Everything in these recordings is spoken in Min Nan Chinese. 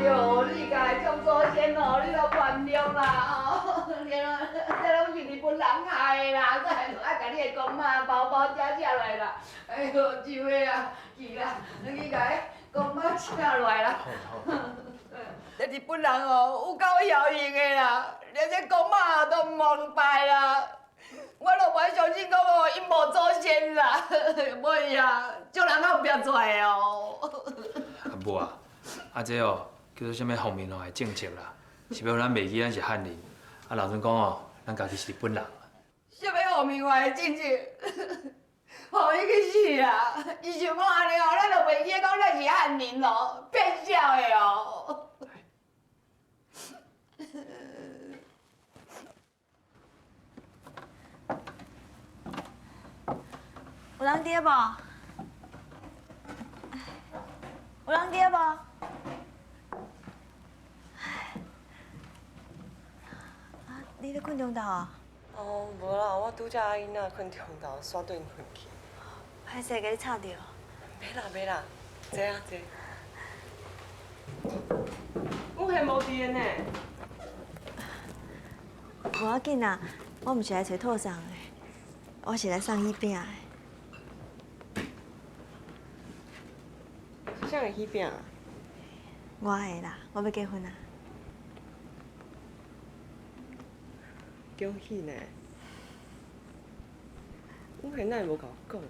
喲，你共創祖先哦，你都原諒啦哦，這攏是日本人害的啦，煞會愛共你的公媽包包遮請來啦。哎喲，這位啊，去啦，你去共彼公媽請來啦。這日本人哦，有夠曉用的啦，連這公媽都毋予拜啦。我都無愛相信講哦，𪜶無祖先啦，袂啊，眾人後壁出來的哦。啊母啊，啊這哦叫做啥物方面哦的政策啦，是欲予咱袂記咱是漢人，啊老實講哦，咱家己是日本人。啥物方面話的政策？予伊去死啦！伊想講按呢哦，咱就袂記講咱是漢人咯，騙笑的哦。有人佇無？有人佇無？啊，你咧睏中晝啊？哦，無啦，我拄才阿囡仔睏中晝，煞轉困去。歹勢，共你吵著。袂啦袂啦，坐啊坐。阮還無佇呢。無要緊啦，我毋是來揣套送的，我是來送喜餅的。是啥个喜餅啊？我的啦，我欲結婚啊！恭喜呢！阮現哪會無共我講？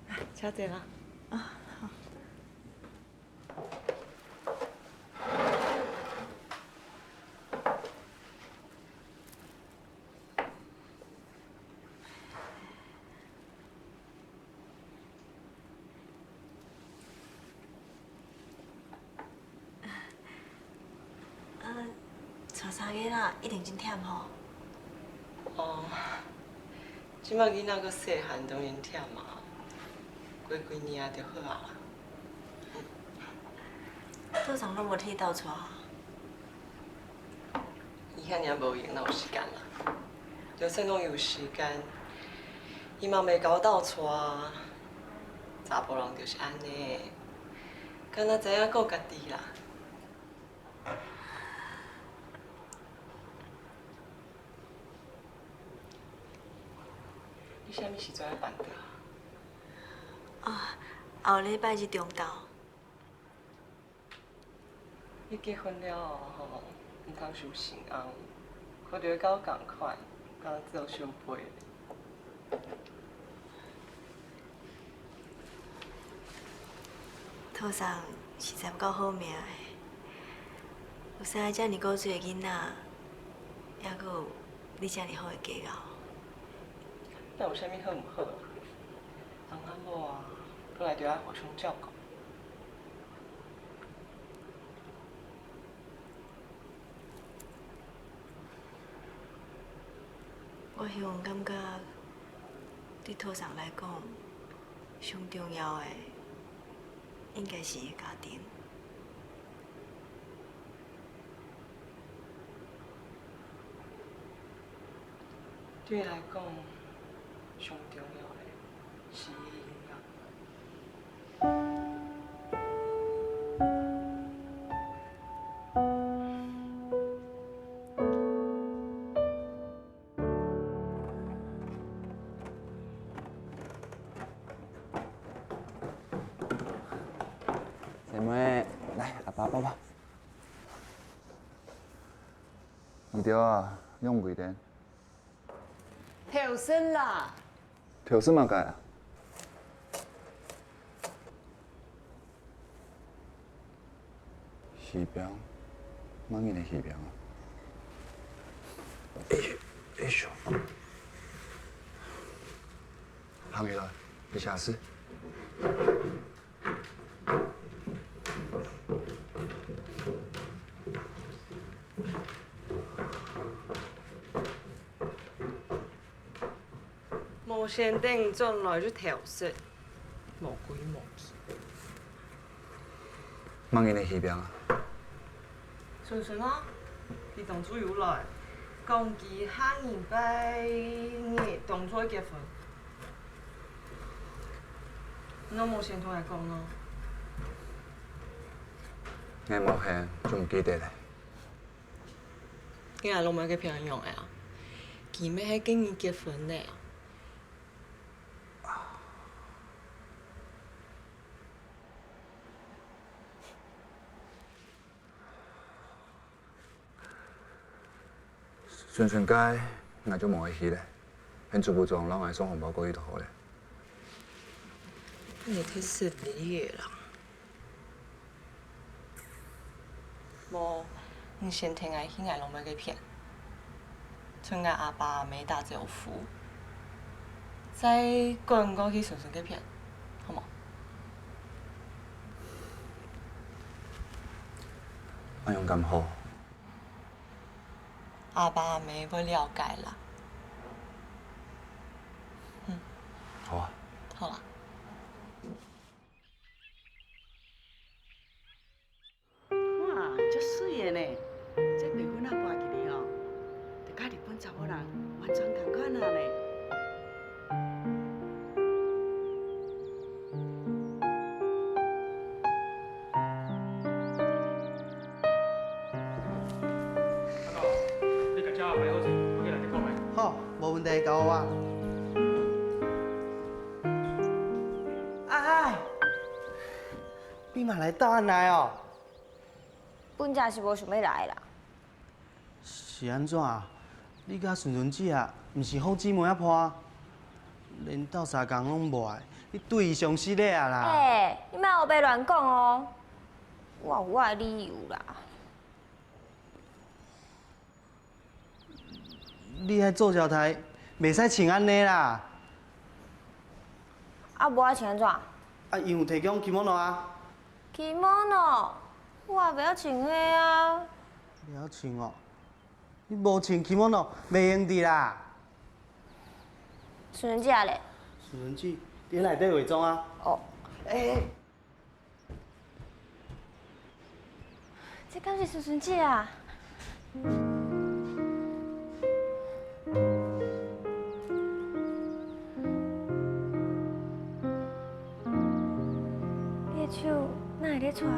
來，請坐啦。啊，好。啊，帶三個囡仔一定真忝吼。哦，這擺囡仔閣細漢，當然忝啊。過幾年啊，就好啊啦。套送攏無替伊鬥帶。伊遐爾無閒，哪有時間啦？就算講伊有時間，伊嘛袂共我鬥帶。查埔人就是按呢，敢若知影顧家己啦。你啥物時陣愛辦桌？啊，後禮拜日中晝。你結婚了後吼，毋通傷心紅，看著佮我仝款，敢若做小輩。套送實在有夠好命的，有三个遮爾古錐的囡仔，猶閣有你遮爾好的家教。那有啥物好毋好？翁仔某啊，本來就愛互相照顧。我彼昏感覺，對套送來講，上重要的應該是伊的家庭。對伊來講，上重要的是伊的音樂。姐妹，來，阿爸抱抱。唔對啊，兩幾點？跳繩啦！跳繩嘛改啊？魚餅，乜嘢的魚餅啊？哎哎呦！行起來，別嚇死。無線電轉來去調色，無規無矩。乜嘢的魚餅啊？順順啊，伊當初有來，講伊下禮拜日當初結婚。你無先同伊講咯。我无现就毋记得咧。你也拢袂去骗用的啊？记欲彼今年结婚咧。顺顺街，我就无爱去咧，恁主仆庄拢爱送红包过去就好咧。你忒失礼的啦！无，你先听爱去，爱拢欲去骗，剩爱阿爸阿妈打招呼，再滚过去顺顺去骗，好无？按样敢好？阿爸阿妈会了解啦。嗯。好啊。好啦。哇，足媠的呢！这白粉仔跋起来哦，就佮日本查某人完全仝款啊呢。你共车排好势，我去内底看觅。好，无问题，交予我。哎，你嘛来斗案来哦？本正是无想欲来啦。是按怎啊？你佮顺顺姊啊，毋是好姊妹仔伴，连斗相共拢无爱，你对伊伤失礼啊啦！欸，你莫乌白乱讲哦，我有我的理由啦。你爱做招刣，袂使穿按呢啦。啊，无爱穿按怎？啊，𪜶有提供 kimono 啊。 kimono，我也袂晓穿彼啊。袂晓穿哦？你无穿 kimono，袂用得啦。顺顺姊咧？顺顺姊伫内底化妆啊。哦。欸。这敢是顺顺姊啊？你的手哪会咧掣啦？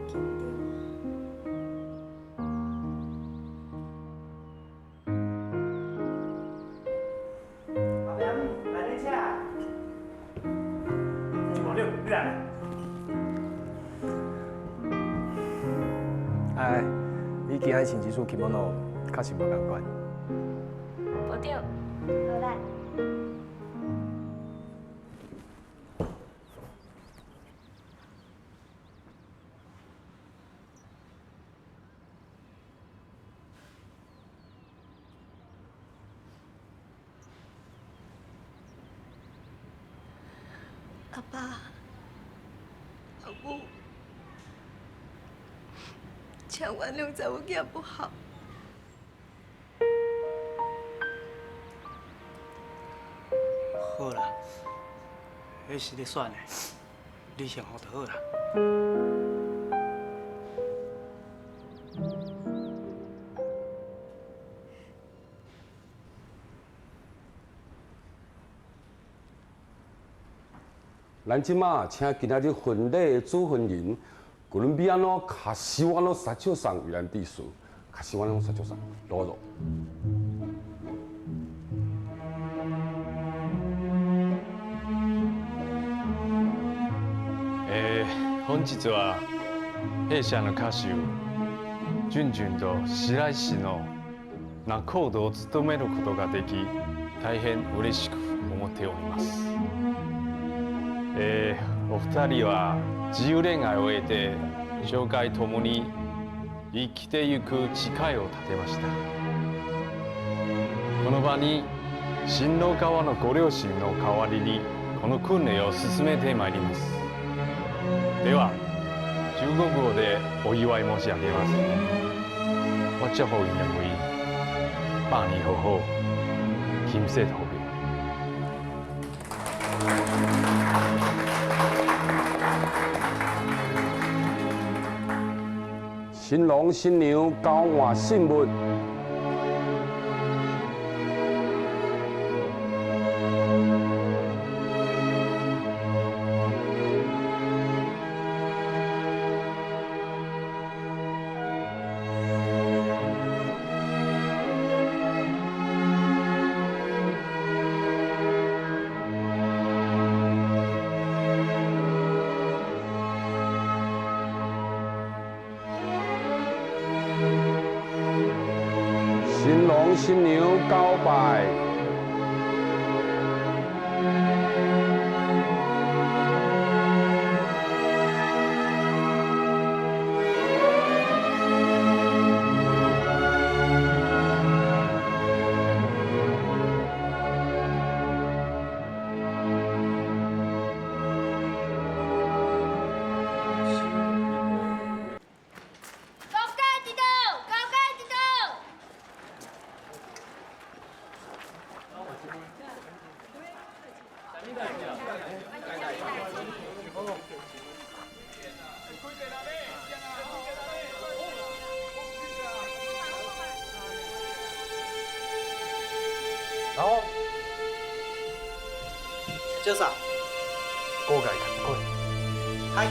紧张。阿伯阿姆，来咧请。王六，你来。哎，你今仔穿这束 kimono，确实无仝款。无对，无来。阿爸，阿母，请原谅查某囝不好。好啦，彼是你选的，你幸福就好啦。咱這馬請今仔日婚禮的主婚人，哥倫比亞諾卡西瓦諾社長桑為咱致辭，卡西瓦諾社長桑，どうぞ。本日は弊社の歌手ジュンジュンと白石の仲人を務めることができ、大変嬉しく思っております。お二人は自由恋愛を終えて生涯ともに生きてゆく誓いを立てました。この場に新郎側のご両親の代わりにこの訓練を進めてまいります。では中国語でお祝い申し上げます。我祝福𪜶兩位百年好合，琴瑟和鳴。新郎新娘交換信物。郎新娘交拜。然后，小嫂，过界过。嗨。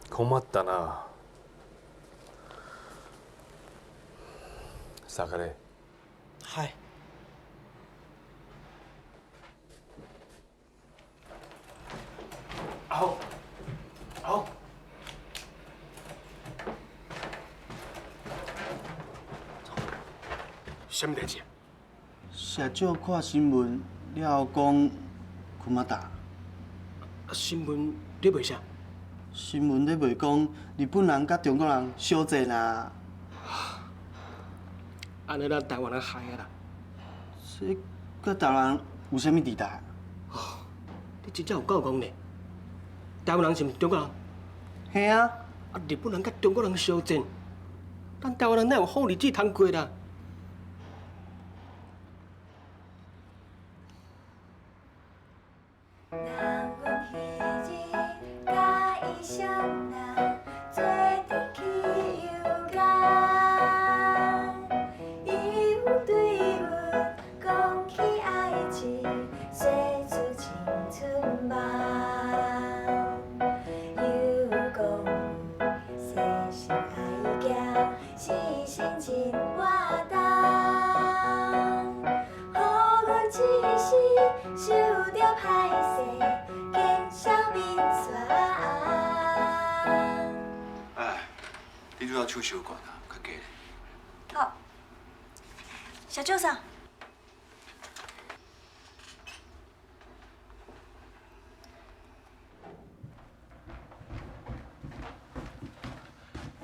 困ったな。下がれ。はい。阿虎，阿虎，啥物代志？社长看新闻了后讲，困马达。新闻咧卖啥？新闻咧卖讲日本人佮中国人相战啊。按呢，咱台湾人害啊啦！这佮台湾人有啥物伫代？哦，你真正有够戆呢！台湾人是毋是中国人？嘿啊！啊，日本人佮中国人相战，咱台湾人哪有好日子通过啦？你拄仔手伤悬啊，较加咧。好，小舅嫂。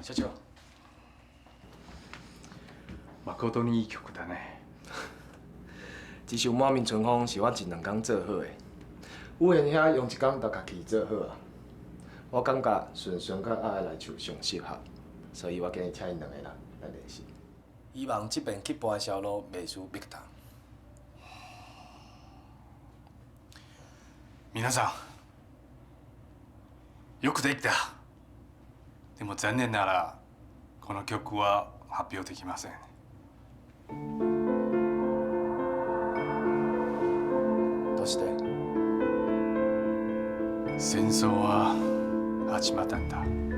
社長。誠にいい曲だね。這首《滿面春風》是我前兩工做好的，有緣兄用一工就家己做好啊。我感覺順順佮阿來唱上適合，所以我今日請𪜶兩個人來練習。希望這遍去盤的銷路袂輸碧潭。皆さん、よくできた。でも残念ながらこの曲は発表できません。どうして？戦争は始まったんだ。